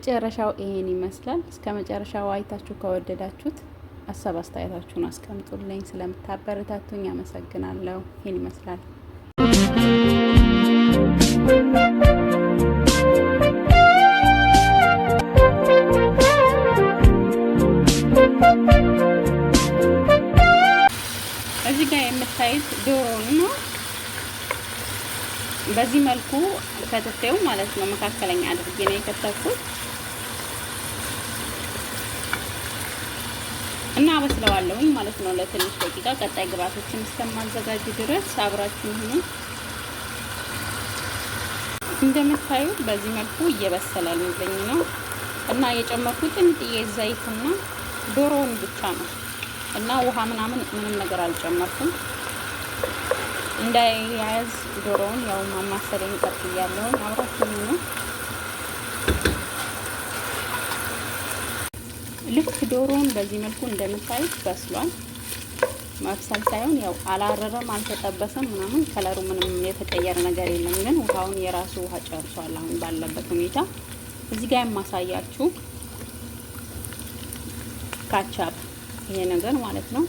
መጨረሻው ይሄን ይመስላል። እስከ መጨረሻው አይታችሁ ከወደዳችሁት ሀሳብ አስተያየታችሁን አስቀምጡልኝ። ስለምታበረታቱኝ አመሰግናለሁ። ይሄን ይመስላል። እዚህ ጋር የምታዩት ዶሮ ነው። በዚህ መልኩ ከትፌው ማለት ነው። መካከለኛ አድርጌ ነው የከተፍኩት እና አበስለዋለሁኝ ማለት ነው ለትንሽ ደቂቃ። ቀጣይ ግብአቶችን እስከማዘጋጅ ድረስ አብራችሁ ሁኑ። እንደምታዩት በዚህ መልኩ እየበሰለልኝ ነው እና የጨመርኩት ትንጥዬ ዘይትና ዶሮውን ብቻ ነው እና ውሃ ምናምን ምንም ነገር አልጨመርኩም። እንዳያያዝ ዶሮውን ያው ማማሰሌን ቀጥያለሁ። አብራችሁ ነው። ልክ ዶሮውን በዚህ መልኩ እንደምታዩት በስሏል። መብሰል ሳይሆን ያው አላረረም፣ አልተጠበሰም ምናምን ከለሩ ምንም የተቀየረ ነገር የለም። ግን ውሃውን የራሱ ውሃ ጨርሷል። አሁን ባለበት ሁኔታ እዚህ ጋር የማሳያችሁ ካቻፕ ይሄ ነገር ማለት ነው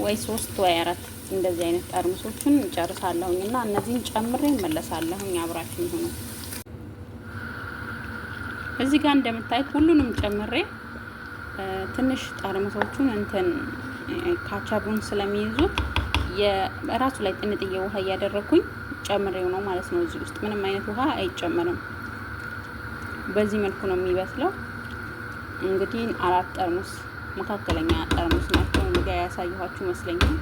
ወይ ሶስት ወይ አራት እንደዚህ አይነት ጠርሙሶችን ጨርሳለሁኝ እና እነዚህን ጨምሬ እመለሳለሁኝ። አብራችሁ ሁኑ። እዚህ ጋር እንደምታዩት ሁሉንም ጨምሬ ትንሽ ጠርሙሶቹን እንትን ካቻቡን ስለሚይዙት የራሱ ላይ ጥንጥዬ ውሃ እያደረኩኝ ጨምሬው ነው ማለት ነው። እዚህ ውስጥ ምንም አይነት ውሃ አይጨመርም። በዚህ መልኩ ነው የሚበስለው። እንግዲህ አራት ጠርሙስ መካከለኛ ጠርሙስ ናቸው እንግዲህ ያሳየኋችሁ ይመስለኛል።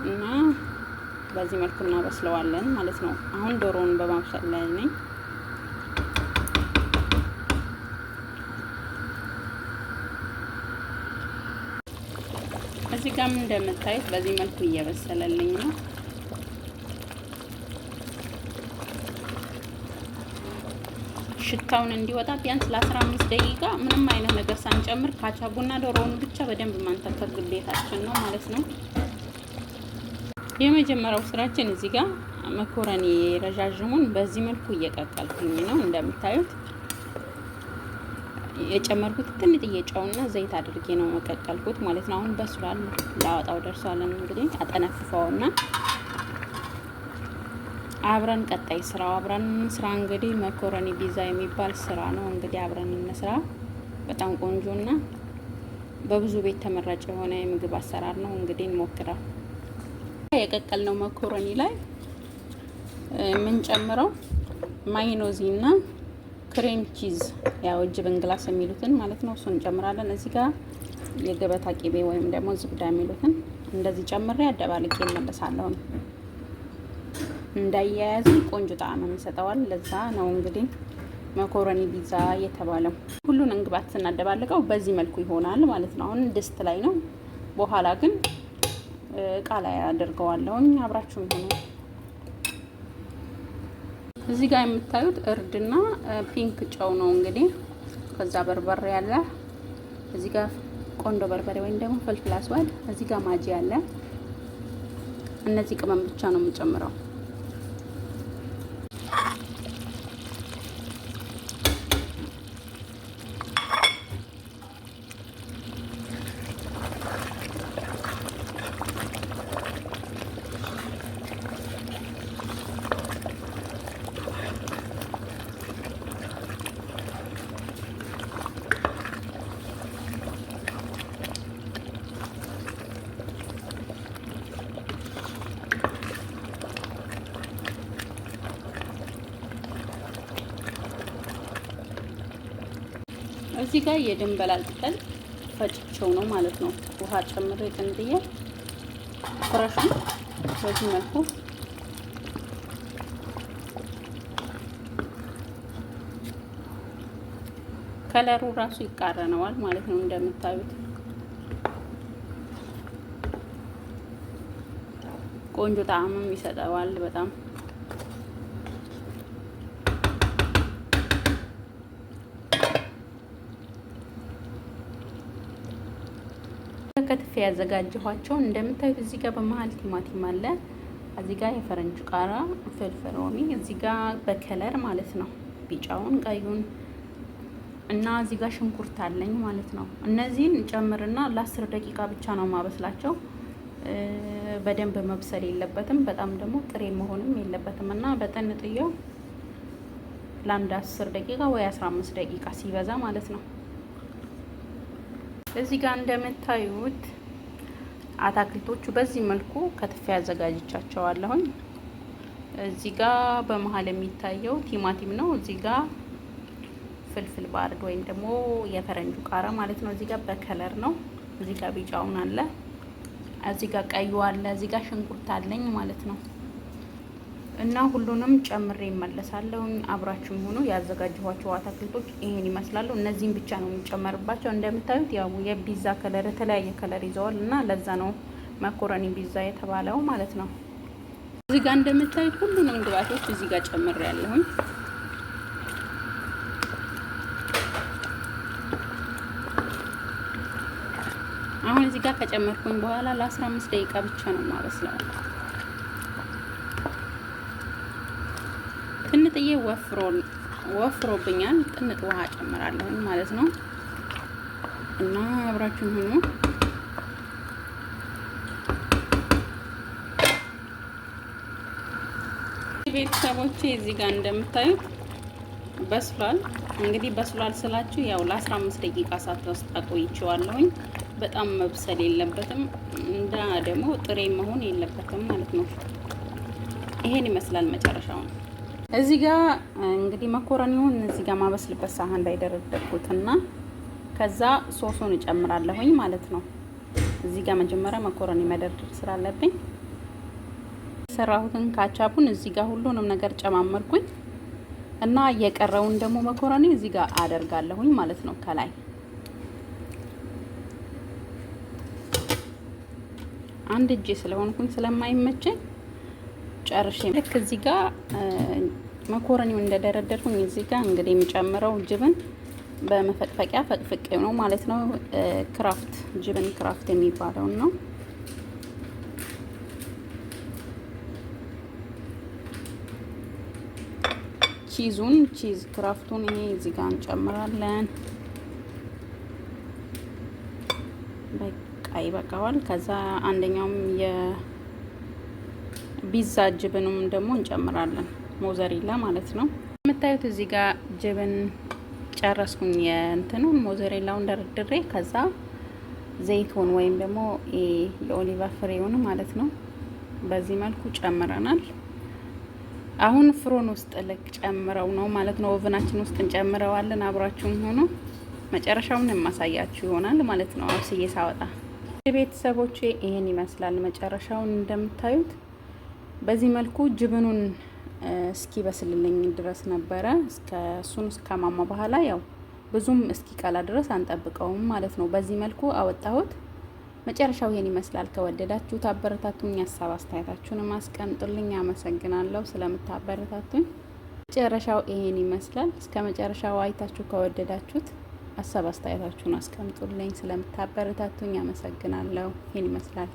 እና በዚህ መልኩ እናበስለዋለን ማለት ነው። አሁን ዶሮውን በማብሰል ላይ ነኝ። እዚህ ጋርም እንደምታዩት በዚህ መልኩ እየበሰለልኝ ነው። ሽታውን እንዲወጣ ቢያንስ ለ15 ደቂቃ ምንም አይነት ነገር ሳንጨምር ካቻቡና ዶሮውን ብቻ በደንብ ማንተከር ግዴታችን ነው ማለት ነው። የመጀመሪያው ስራችን እዚህ ጋር መኮረኒ ረዣዥሙን በዚህ መልኩ እየቀቀልኩኝ ነው። እንደምታዩት የጨመርኩት ትንጥዬ ጨውና ዘይት አድርጌ ነው መቀቀልኩት ማለት ነው። አሁን በስሏል፣ ላወጣው ደርሷል። እንግዲህ አጠነፍፈውና አብረን ቀጣይ ስራው አብረን ስራ እንግዲህ መኮረኒ ፒዛ የሚባል ስራ ነው። እንግዲህ አብረን እንስራ። በጣም ቆንጆና በብዙ ቤት ተመራጭ የሆነ የምግብ አሰራር ነው። እንግዲህ እንሞክረው። የቀቀልነው መኮረኒ ላይ የምንጨምረው ማይኖዚ እና cream cheese ያው جبن glass የሚሉትን ማለት ነው። እሱን እንጨምራለን። እዚህ ጋር የገበታ ቂቤ ወይም ደግሞ زبدة የሚሉትን እንደዚህ ጨምሬ አደባልቄ እመለሳለሁ። እንዳያያዝም ቆንጆ ጣዕምም ይሰጠዋል። ለዛ ነው እንግዲህ መኮረኒ ፒዛ የተባለው። ሁሉን ግብአት ስናደባልቀው በዚህ መልኩ ይሆናል ማለት ነው። አሁን ድስት ላይ ነው። በኋላ ግን እቃ ላይ አደርገዋለሁኝ። አብራችሁም ሆኑ። እዚህ ጋር የምታዩት እርድና pink ጨው ነው እንግዲህ። ከዛ በርበሬ አለ እዚህ ጋር ቆንዶ በርበሬ ወይም ደግሞ فلفل أسود፣ እዚህ ጋር ማጂ አለ። እነዚህ ቅመም ብቻ ነው የምጨምረው። እዚህ ጋር የድንበላል ቅጠል ፈጭቸው ነው ማለት ነው። ውሃ ጨምሬ ጥንጥዬ ፍረሹን በዚህ መልኩ ከለሩ ራሱ ይቃረነዋል ማለት ነው። እንደምታዩት ቆንጆ ጣዕምም ይሰጠዋል በጣም። ከትፌ ያዘጋጀኋቸው እንደምታዩት እዚህ ጋር በመሀል ቲማቲም አለ። እዚህ ጋር የፈረንጅ ቃራ፣ فلفل رومي፣ እዚህ ጋር በ color ማለት ነው ቢጫውን፣ ቀዩን፣ እና እዚህ ጋር ሽንኩርት አለኝ ማለት ነው። እነዚህን ጨምርና ለ10 ደቂቃ ብቻ ነው ማበስላቸው። በደንብ መብሰል የለበትም፣ በጣም ደግሞ ጥሬ መሆንም የለበትም እና በጥንጥየው ለአንድ 10 ደቂቃ ወይ 15 ደቂቃ ሲበዛ ማለት ነው። እዚህ ጋር እንደምታዩት አታክልቶቹ በዚህ መልኩ ከትፌ አዘጋጅቻቸዋለሁኝ። እዚህ ጋር በመሀል የሚታየው ቲማቲም ነው። እዚህ ጋር فلفل بارد ወይም ደግሞ የፈረንጁ ቃሪያ ማለት ነው። እዚህ ጋር በ color ነው። እዚህ ጋር ቢጫውን አለ፣ እዚህ ጋር ቀዩ አለ፣ እዚህ ጋር ሽንኩርት አለኝ ማለት ነው። እና ሁሉንም ጨምሬ እመለሳለሁ። አብራችሁኝ ሁኑ። ያዘጋጀኋቸው አታክልቶች ይሄን ይመስላሉ። እነዚህን ብቻ ነው የሚጨመርባቸው። እንደምታዩት ያው የፒዛ color የተለያየ color ይዘዋል እና ለዛ ነው መኮረኒ ፒዛ የተባለው ማለት ነው። እዚህ ጋር እንደምታዩት ሁሉንም ግብአቶች እዚህ ጋር ጨምሬ ያለሁኝ። አሁን እዚህ ጋር ከጨመርኩኝ በኋላ ለ15 ደቂቃ ብቻ ነው የማበስለው። ትንጥዬ ወፍሮብኛል። ጥንጥ ውሃ ጨምራለሁኝ ማለት ነው። እና አብራችሁን ሁኑ። ቤተሰቦቼ፣ እዚህ ጋር እንደምታዩት በስሏል። እንግዲህ በስሏል ስላችሁ ያው ለ15 ደቂቃ እሳት ውስጥ አቆይቼዋለሁኝ። በጣም መብሰል የለበትም፣ እንዳ ደግሞ ጥሬ መሆን የለበትም ማለት ነው። ይሄን ይመስላል መጨረሻውን። እዚህ ጋር እንግዲህ መኮረኒውን እዚህ ጋር ማበስልበት ሳህን ላይ ደረደርኩትና ከዛ ሶሱን እጨምራለሁኝ ማለት ነው። እዚህ ጋር መጀመሪያ መኮረኒ መደርደር ስላለብኝ የሰራሁትን ካቻፑን እዚህ ጋር ሁሉንም ነገር ጨማመርኩኝ እና የቀረውን ደግሞ መኮረኒ እዚህ ጋር አደርጋለሁኝ ማለት ነው። ከላይ አንድ እጄ ስለሆንኩኝ ስለማይመቸኝ ጨርሼ ልክ እዚህ ጋር መኮረኒውን እንደደረደርኩኝ እዚህ ጋር እንግዲህ የሚጨምረው جبن በመፈቅፈቂያ ፈቅፍቄ ነው ማለት ነው። Kraft جبن Kraft የሚባለውን ነው። Cheese ኡን cheese Kraft ኡን ይሄ እዚህ ጋር እንጨምራለን። በቃ ይበቃዋል። ከዛ አንደኛውም የፒዛ جبن ኡም ደግሞ እንጨምራለን፣ ሞዘሬላ ማለት ነው። የምታዩት እዚህ ጋር جبن ጨረስኩኝ። የእንትኑን ሞዘሬላውን ደርድሬ ከዛ ዘይቱን ወይም ደግሞ የኦሊቫ ፍሬውን ማለት ነው በዚህ መልኩ ጨምረናል። አሁን فرن ውስጥ ልክ ጨምረው ነው ማለት ነው። Oven ኣችን ውስጥ እንጨምረዋለን። አብራችሁን ሁኑ መጨረሻውን የማሳያችሁ ይሆናል ማለት ነው። አብስዬ ሳወጣ ቤተሰቦቼ ይሄን ይመስላል መጨረሻውን እንደምታዩት በዚህ መልኩ جبن ኡን እስኪበስልልኝ ድረስ ነበረ። እስከ እሱን እስካማማ በኋላ ያው ብዙም እስኪቀላ ድረስ አንጠብቀውም ማለት ነው። በዚህ መልኩ አወጣሁት። መጨረሻው ይሄን ይመስላል። ከወደዳችሁት አበረታቱኝ፣ ሀሳብ አስተያየታችሁንም አስቀምጡልኝ። አመሰግናለሁ ስለምታበረታቱኝ። መጨረሻው ይሄን ይመስላል። እስከ መጨረሻው አይታችሁ ከወደዳችሁት ሀሳብ አስተያየታችሁን አስቀምጡልኝ። ስለምታበረታቱኝ አመሰግናለሁ። ይሄን ይመስላል።